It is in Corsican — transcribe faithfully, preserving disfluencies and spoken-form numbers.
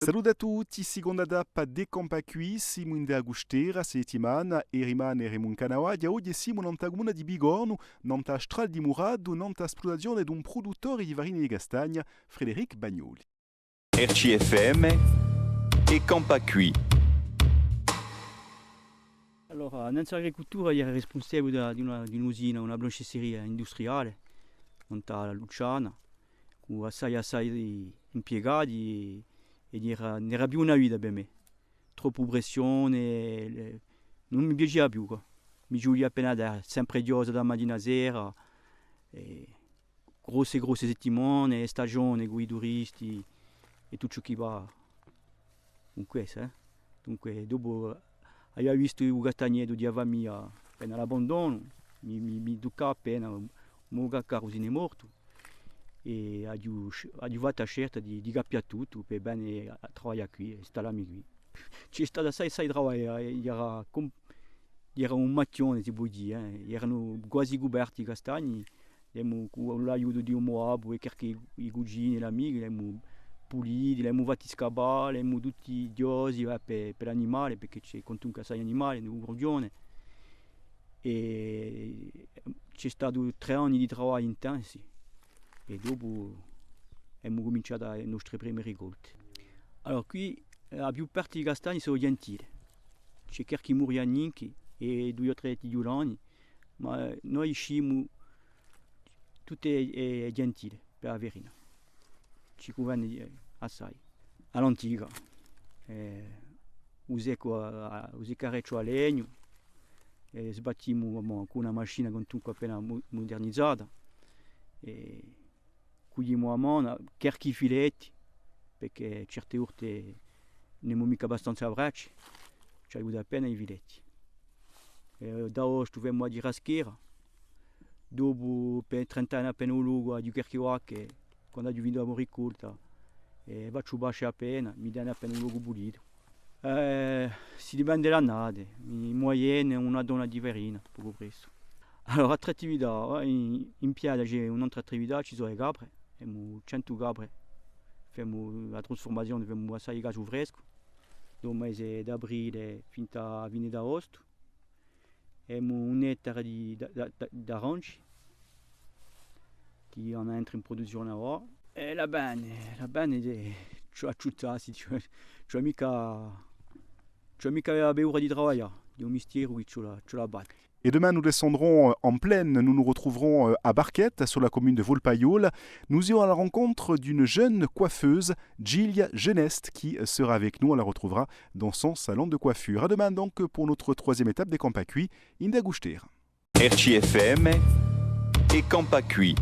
Salute à tutti, siconda tappa di Campà quì, simu in a Custera, sta settimana, è rimaneremu in Canavaghja. Oghje simu nant'à a cumuna di Bigornu, nant'à a strada di Muratu, nant'à a spluttazione d'un pruduttore di farina di castagna, Frédéric Bagnoli. R C F M è Campà quì. Allora, innanzi à l'agricultura, era rispunsevule di, di una, di un'usina, una blanchisseria industriale, nant'à a Lucciana, cù assai, assai di impiegati è, è era, ùn era più una vita per mè. Troppu pressione, le, ùn mi piacia più, quà. Mi ci vulia appena da, sempre chjosa da matina à sera, è grosse, grosse settimane, stagione, cù i turisti è tuttu ciò chì và cù quessa, eh. Dunque, dopu aghju vistu u castagnetu di a famiglia appena l'abbandonu, mi, mi, mi tuccava appena, u mo caccaru si n'hè mortu, è aghju sc-, aghju fattu a scelta di, di cappià tuttu per vene à, à travaglià quì, è stallammi quì. Ci hè statu assai, assai travagliu, eh, era com-, era un macchione, si pò dì, eh. Eranu guasi cuperti i castagni, l'emu, cù l'aiutu di u mo babbu è qualchì i cugini è l'amichi, l'emu puliti, l'emu fatti scappà, l'emu tutti chjosi, eh, per, per l'animali, perchè ci hè quantunque assai animali in u rughjone. È ci hè statu trè anni di travagliu intensi, è dopu emu cuminciatu e nostre prime ricolte. Allora, quì, eh, a più parte di i castagni sò ghjentili. Ci hè qualchì murianinchi è dui o trè tighjulani, ma, eh, noi scimu tutte e, e ghjentili per a farina. Ci cunvene, eh, assai. À l'antica, eh, u seccu à, à, u seccarecciu à legnu, è sbattimu, bon, cù una machina quantunque appena mu-, mudernizata, è cuglimu à manu, qualchì filetti, perchè certe volte ùn emu micca abbastanza bracci, ci aiuta appena i filetti. È d'aostu femu a ghjiraschera, dopu per trenta anni appena u locu aghju qualchì vacche, quandu aghju finita a mo ricolta, è facciu pasce appena, mi dani appena u locu pulitu. Eh, si dipende l'annate, in moyenne una tonna di farina, pocu pressu. Allora, altre attività, eh, in, in piaghja ci hè un'altra attività, ci sò e capre, emu centu capre, femu a trasfurmazione, femu assai casu frescu, da u mese d'aprile fin à a fine d'aostu. Emu un ettare di, d'a-, d'a-, d'a-, d'aranci chì anu à entre in pruduzzione avà. È l'avvene, l'avvene, eh, ci hè à ciuttassi, ci hè, ci hè micca, ci hè micca à avè paura di travaglià, hè un mistieru chì ci vole, ci vole à batte. Et demain, nous descendrons, euh, en plaine, nous nous retrouverons, euh, à Barquette, sur la commune de Volpayola. Nous irons à la rencontre d'une jeune coiffeuse, Gilles Genest, qui sera avec nous. On la retrouvera dans son salon de coiffure. À demain donc pour notre troisième étape di Campà quì, in a Custera. R C F M è Campà quì.